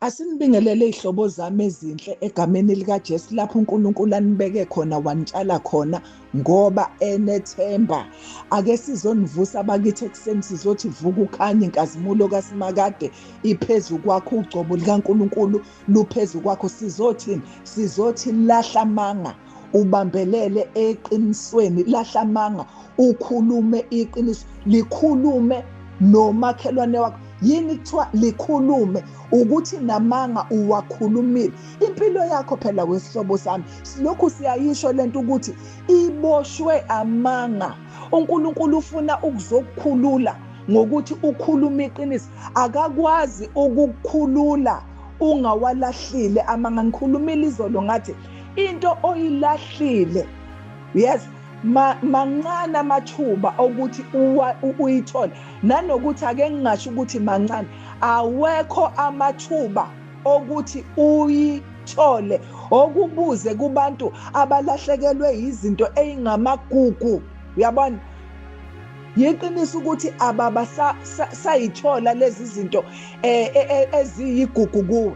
Asinibingelele izihlobo zami ezinhle egameni likaJesu lapho uNkulunkulu anibeke khona wanitshala khona ngoba enethemba. Ake sizonivusa bakithi ekuseni sizothi vuka ukhanye inkazimulo kaSimakade iphezu kwakho ugcobo likaNkulunkulu luphezu kwakho sizothini sizothi lahla amanga ubambelele eqinisweni lahla amanga ukhulume iqiniso likhulume nomakhelwane wakho yini kuthiwa likhulume ukuthi namanga uwakhulumile impilo yakho phela wesihlobo sami silokhu siyayisho lento ukuthi iboshwe amanga uNkulunkulu ufuna ukuzokukhulula ngokuthi ukhulume iqiniso akakwazi ukukukhulula ungawalahlile amanga ngikhulumile izolo ngathi into oyilahlile yes mancane amathuba okuthi uyithole nanokuthi ake ngingasho ukuthi mancane awekho amathuba okuthi uyithole okubuze kubantu abalahlekelwe izinto eyingamagugu uyabona yiqiniso ukuthi ababa sayithola lezi zinto eh, eh, eh, eziyigugu kuwe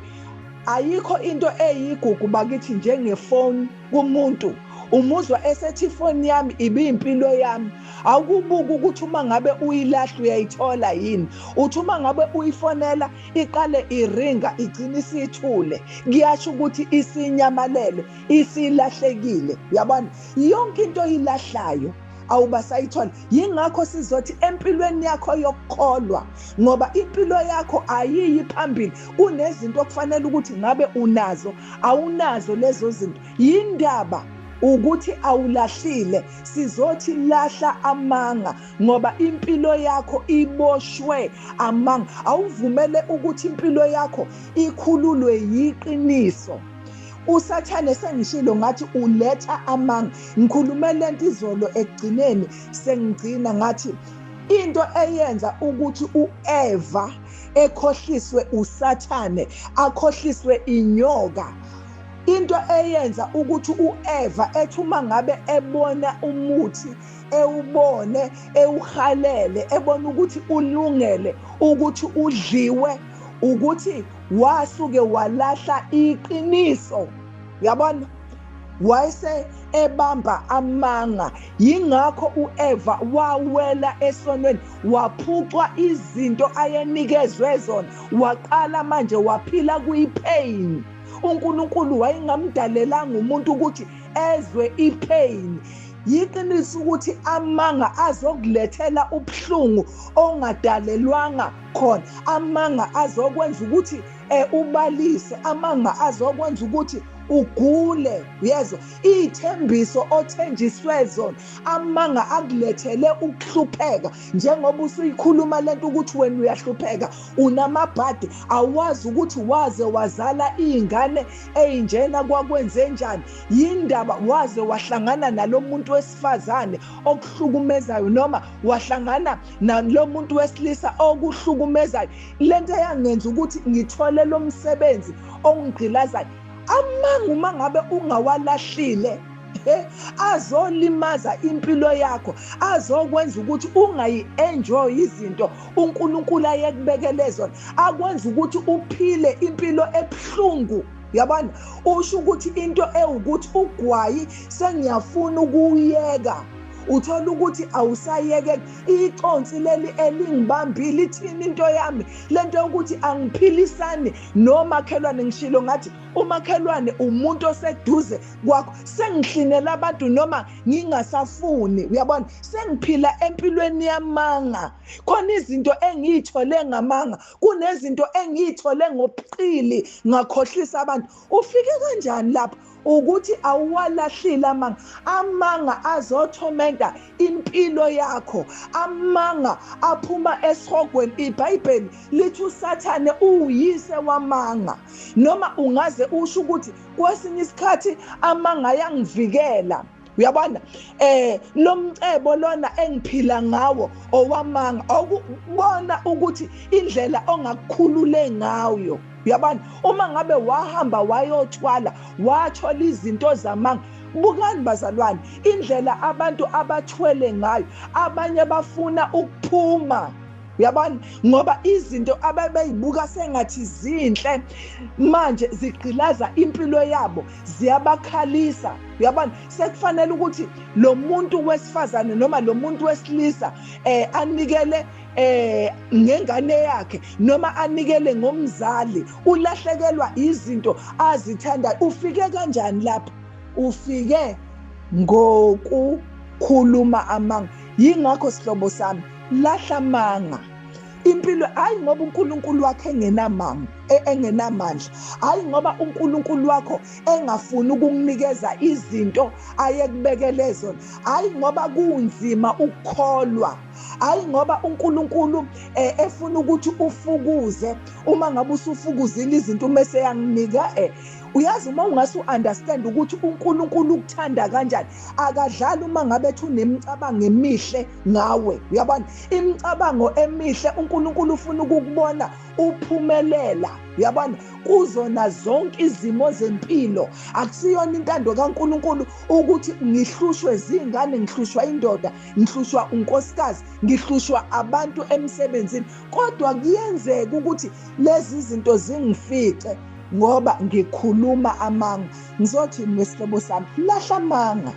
ayikho into eyigugu bakithi njengefoni kumuntu umuzwa esethi ifoni yami ibiyimpilo yami awukubuka ukuthi uma ngabe uyilahla uyayithola yini uthi uma ngabe uyifonela iqale iringa igcine isithule kuyasho ukuthi isinyamalele isilahlekile uyabona yonke into oyilahlayo awubasayithola yingakho sizothi empilweni yakho yokukholwa ngoba impilo yakho ayiyi phambili kunezinto okufanele ukuthi ngabe unazo awunazo lezo zinto yindaba ukuthi awulahlile sizothi lahla amanga ngoba impilo yakho iboshwe amanga awuvumele ukuthi impilo yakho ikhululwe yiqiniso usathane sengishilo ngathi uletha amanga ngikhulume lento izolo ekugcineni sengigcina ngathi into eyenza ukuthi uEva ekhohliswe usathane akhohliswe inyoka into eyenza ukuthi uEva ethi uma ngabe ebona umuthi ewubone ewuhalele ebona ukuthi ulungele ukuthi udliwe ukuthi wasuke walahla iqiniso uyabona wayese ebamba amanga yingakho uEva wawela esonweni waphucwa izinto ayenikezwe zona waqala manje waphila kuyipain uNkulunkulu wayengamdalelanga umuntu ukuthi ezwe ipain yiqiniso ukuthi amanga azokulethela ubuhlungu ongadalelwanga khona amanga azokwenza ukuthi eh ubalise amanga azokwenza ukuthi ugule uyezwa iy'thembiso othenjiswe zona amanga akulethele ukuhlupheka njengoba usuyikhuluma lento ukuthi wena uyahlupheka unamabhadi awazi ukuthi waze wazala iy'ngane ey'njena kwakwenze njani yindaba waze wahlangana nalo muntu wesifazane okuhlukumezayo noma wahlangana nalo muntu wesilisa okuhlukumezayo lento eyangenza ukuthi ngithole lo msebenzi ongigqilazayo amanga uma ngabe ungawalahlile azolimaza impilo yakho azokwenza ukuthi ungayi-enjoy izinto uNkulunkulu ayekubekele zona akwenza ukuthi uphile impilo ebuhlungu yabona usho ukuthi into ewukuthi ugwayi sengiyafuna ukuyeka uthola ukuthi awusayeke iconsi leli elingibambile ithini into yami lento yokuthi angiphilisani nomakhelwane ngishilo ngathi umakhelwane umuntu oseduze kwakho sengihlinela abantu noma ngingasafuni uyabona sengiphila empilweni yamanga khona izinto engiyithole ngamanga kunezinto engiyithole ngobuqili ngakhohlisa abantu ufike kanjani lapho ukuthi awuwalahlile amanga amanga azothomenta impilo yakho amanga aphuma esihogweni iBhayibheli lithi uSathane uwuyise wamanga noma ungaze usho ukuthi kwesinye isikhathi amanga ayangivikela uyabona eh lo mcebo lona engiphila ngawo owamanga okubona ukuthi indlela ongakukhulule ngayo uyabona uma ngabe wahamba wayothwala wathola izinto zamanga bukani bazalwane indlela abantu abathwele ngayo abanye bafuna ukuphuma Uyabona, ngoba izinto ababeyibuka sengathi zinhle manje zigqilaza impilo yabo, ziyabakhalisa. Uyabona, sekufanele ukuthi lo muntu wesifazane noma lo muntu wesilisa anikele ngengane yakhe noma anikele ngomzali. Ulahlekelwa izinto azithandayo. Ufike kanjani lapho? Ufike ngokukhuluma amanga. Yingakho sihlobo sami, lahla amanga. Impilo hayi ngoba uNkulunkulu wakhe engenamanga, engenamandla, hayi ngoba uNkulunkulu wakho engafuni ukukunikeza izinto ayekubekele zona, hayi ngoba kunzima ukukholwa, hayi ngoba uNkulunkulu efuna ukuthi ufukuze. Uma ngabe usufukuzile izinto uma eseyanginika, uyazi, uma ungase u-understand ukuthi uNkulunkulu ukuthanda kanjani, akadlali uma ngabe ethi unemicabango emihle ngawe. Uyabona, imicabango emihle, uNkulunkulu ufuna ukukubona uphumelela, uyabona, kuzona zonke izimo zempilo. Akusiyona intando kaNkulunkulu ukuthi ngihlushwe zingane, ngihlushwa indoda, ngihlushwa unkosikazi, ngihlushwa abantu emsebenzini, kodwa kuyenzeka ukuthi lezi zinto zingifice ngoba ngikhuluma amanga. Ngizothi nesihlobo sami, lahla amanga.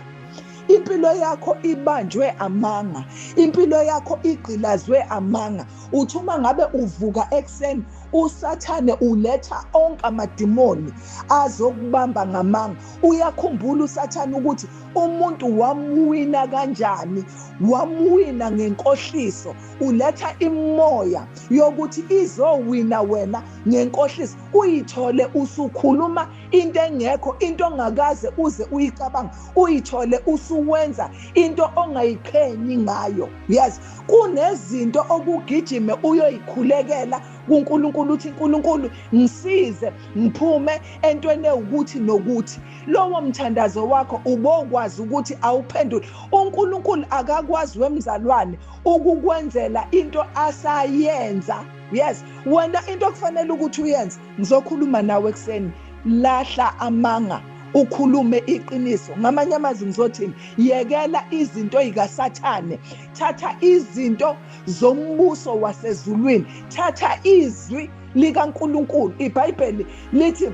Impilo yakho ibanjwe amanga, impilo yakho igqilazwe amanga. Uthi uma ngabe uvuka ekuseni, uSathane uletha onke amadimoni azokubamba ngamanga. Uyakhumbula uSathane ukuthi umuntu wamwina kanjani? Wamwina ngenkohliso. Uletha imoya yokuthi izowina wena ngenkohliso, uyithole usukhuluma into engekho, into ongakaze uze uyicabanga, uyithole usuwenza into ongayiqhenyi ngayo. Yes, kunezinto okugijime uyoyikhulekela kuNkulunkulu, uthi uNkulunkulu ngisize ngiphume entweni ewukuthi nokuthi. Lowo mthandazo wakho ubokwazi ukuthi awuphendule. uNkulunkulu akakwazi wemzalwane ukukwenzela into asayenza. Yes, wena into okufanele ukuthi uyenze, ngizokhuluma nawe ekuseni, lahla amanga, ukhulume iqiniso. Ngamanye amazwi ngizothini? Yekela izinto zikaSathane, thatha izinto zombuso wasezulwini, thatha izwi likaNkulunkulu. IBhayibheli lithi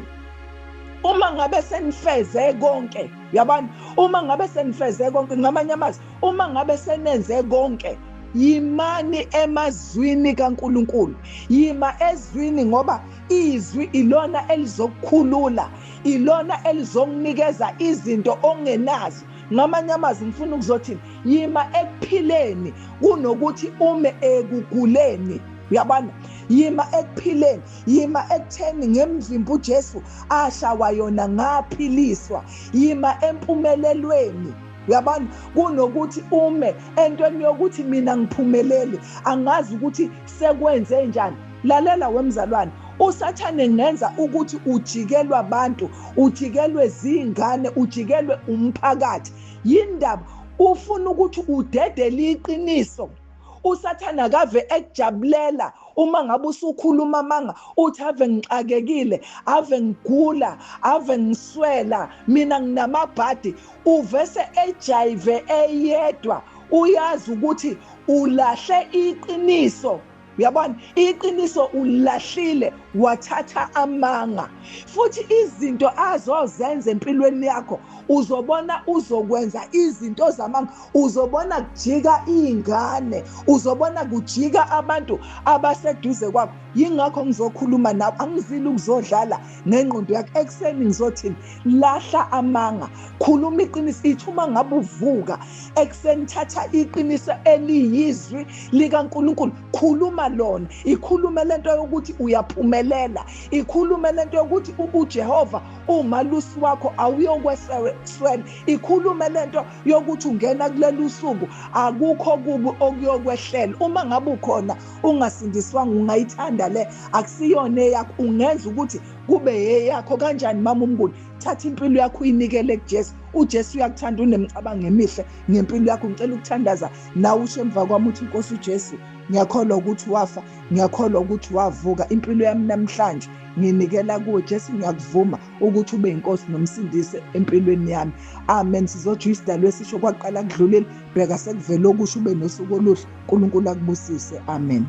uma ngabe senifeze konke, uyabona, uma ngabe senifeze konke, ngamanye amazwi uma ngabe senenze konke, yimani emazwini kaNkulunkulu, yima ezwini, ngoba izwi ilona elizokukhulula, ilona elizokunikeza izinto ongenazo. Ngamanye amazwi ngifuna ukuzothini? Yima ekuphileni kunokuthi ume ekuguleni. Uyabona, yima ekuphileni, yima ekutheni ngemvimbo uJesu ashawa yona ngaphiliswa. Yima empumelelweni, uyabona, kunokuthi ume entweni yokuthi mina ngiphumeleli, angazi ukuthi sekwenze njani. Lalela wemzalwane, uSathane ngenza ukuthi ujikelwe abantu, ujikelwe zingane, ujikelwe umphakathi. Yindaba ufuna ukuthi udedele iqiniso? uSathane akave ekujabulela uma ngabe usukhuluma amanga, uthi ave ngixakekile, ave ngigula, ave ngiswela, mina nginamabhadi. Uvese ejayive eyedwa, uyazi ukuthi ulahle iqiniso. Uyabona, iqiniso ulahlile, wathatha amanga. Futhi izinto azozenza empilweni yakho, uzobona uzokwenza izinto zamanga, uzobona kujika iy'ngane, uzobona kujika abantu abaseduze kwakho. Yingakho ngizokhuluma nawe, angizile ukuzodlala ngengqondo yakho. Ekuseni ngizothini? Lahla amanga, khuluma iqiniso. Ithi uma ngabe uvuka ekuseni, thatha iqiniso eliyizwi likaNkulunkulu, khuluma lona. Ikhulume lento yokuthi uyaphumelela, ikhulume lento yokuthi uJehova umalusi wakho, awuyokweswela. Ikhulume lento yokuthi ungena kulelu suku akukho kubi okuyokwehlela. Uma ngabe ukhona ungasindiswanga, ungayithanda le, akusiyona eyakho, ungenza ukuthi kube eyakho kanjani? Mama uMnguni, thatha impilo yakho uyinikele kuJesu. uJesu uyakuthanda, unemicabango emihle ngempilo yakho. Ngicela ukuthandaza nawe, usho emva kwami uthi, Nkosi uJesu, Ngiyakholwa ukuthi wafa, ngiyakholwa ukuthi wavuka. Impilo yami namhlanje nginikela kuwe Jesu, ngiyakuvuma ukuthi ube inkosi nomsindisi empilweni yami. Amen. Sizothi isidalwe esisho kwaqala kudlulile, bheka sekuvele okusho, ube nosuku oluhle. uNkulunkulu akubusise. Amen.